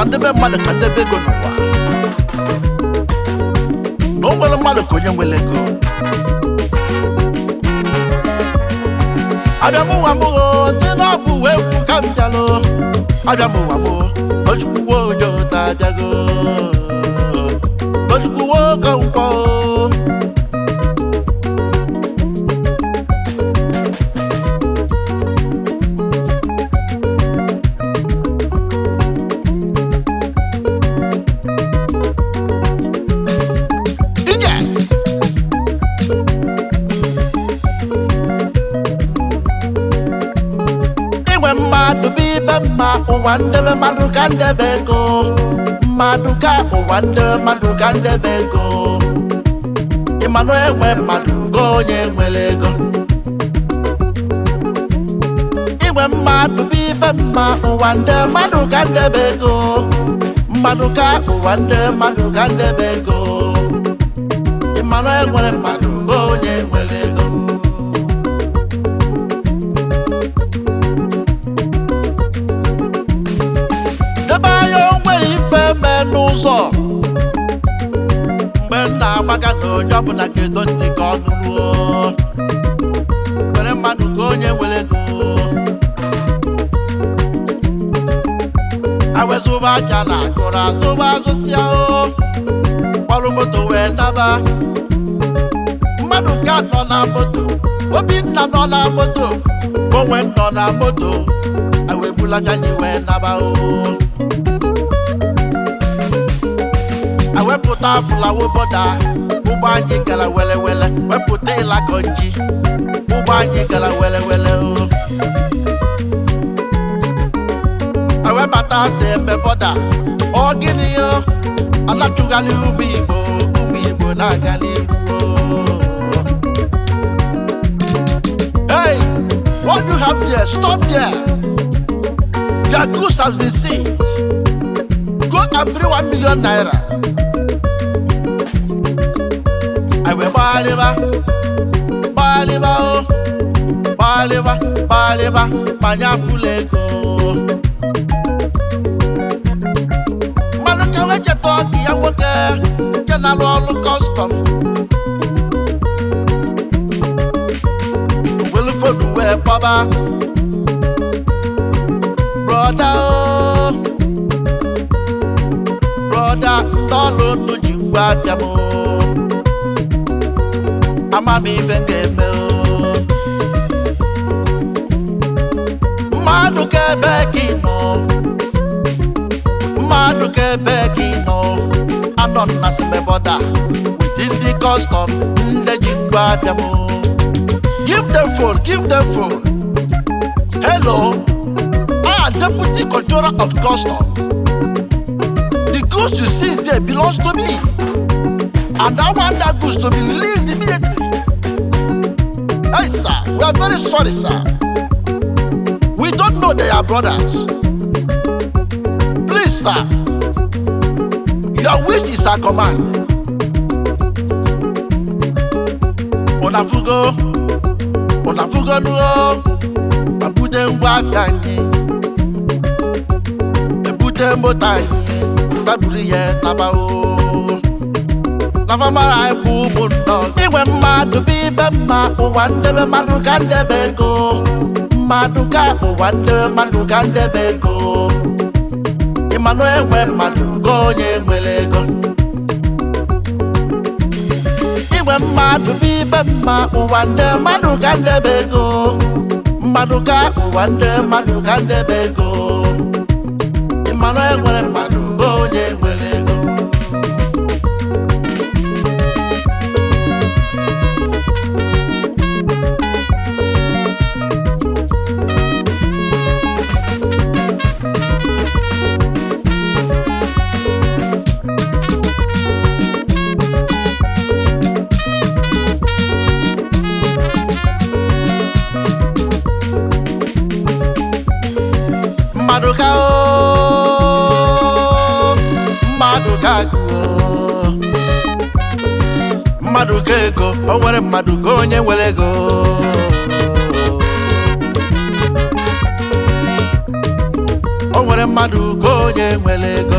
Ndebe mmadụ ka ndebe ego n'ụwa, na o nwere mmadụ ka onye nwere ego. Abịa m ụwa m o, si na ọ bụ egwu ka m bịalụ. Abịa m ụwa m o, Tochukwu Ojota abịago, Tochukwu Okonkwo. Ije! Inwe mmadụ bụ ife mma, ụwa ndebe mmadụ ka ndebe ego, mmadụ ka ụwa ndebe mmadụ ka ndebe ego. Ịmanụ enwe mmadụ ka onye nwere ego. Inwe mmadụ bụ ife mma, ụwa nde mmadụ ka ndebe ego, mmadụ ka ụwa nde mmadụ ka ndebe ego. Ịmanụ enwere mmadụ ka onye nwere ego. Debe anya, o nwere ife mee n'ụzọ mgbe m na-agbaga na onye ọbụla kedo ntị ka ọ nụruo. Nwere mmadụ ka onye nwere ego. Awezụba aja na akụrụ azụba azụsịa o, kpọrọ moto wee naba. Mmadụ ka nọ na moto, Obinna nọ na moto, onwe nọ na moto, awebulata anyị wee naba o. Awepụta fụlawo bọda, ụgbọ anyị gara wele wele. Wepụta ịlakọ nji, ụgbọ anyị gara wele wele o. Awebata asị eme bọda, ọ gịnị yo? Anachụgharị ụmụ Igbo, ụmụ Igbo na-aga n'ihu o. Hey, what do you have there? Stop there. Your goods has been seized. Go and bring ₦1 million. I will gbaliba, gbaliba o, gbaliba, gbaliba, manya fụlụ ego. Mmadụ ka wee cheta ọgụ ya nwoke nke na-alụ ọrụ custom. Welu phone wee kpọba, "Brother o, brother, ndị ọrụ unu ji ngwa afịa m o. Ama m ife m ga-eme o." Mmadụ ka ebe ka ị nọ, mmadụ ka ebe ka ị nọ? Anọ m na Seme border with ndị custom, ndị ji ngwa afịa m o. Give them phone, give them phone. "Hello, I am deputy controller of custom. The goods you seize there belongs to me and I want that goods to be released immediately." "Hey sir, we are very sorry, sir. We don't know they are brothers. Please sir, your wish is our command." Una fugo, una fugo nuo, abute ngwa afịa anyị, ebute moto anyị, saburu ihe naba o. Nafa mara anyị bụ ụmụnnọ. Inwe mmadụ bụ ife mma, ụwa ndebe mmadụ ka ndebe ego, mmadụ ka ụwa ndebe mmadụ ka ndebe ego. Ịmanụ enwe mmadụ ka onye nwere ego. Inwe mmadụ bụ ife mma, ụwa nde mmadụ ka ndebe ego, mmadụ ka ụwa nde mmadụ ka ndebe ego. Ịmanụ enwere mmadụ ka onye nwere ego. Mmadụ ka o, mmadụ ka agụ o, mmadụ ka ego. O nwere mmadụ ka onye nwere ego. O Onye nwere mmadụ ka onye nwere ego.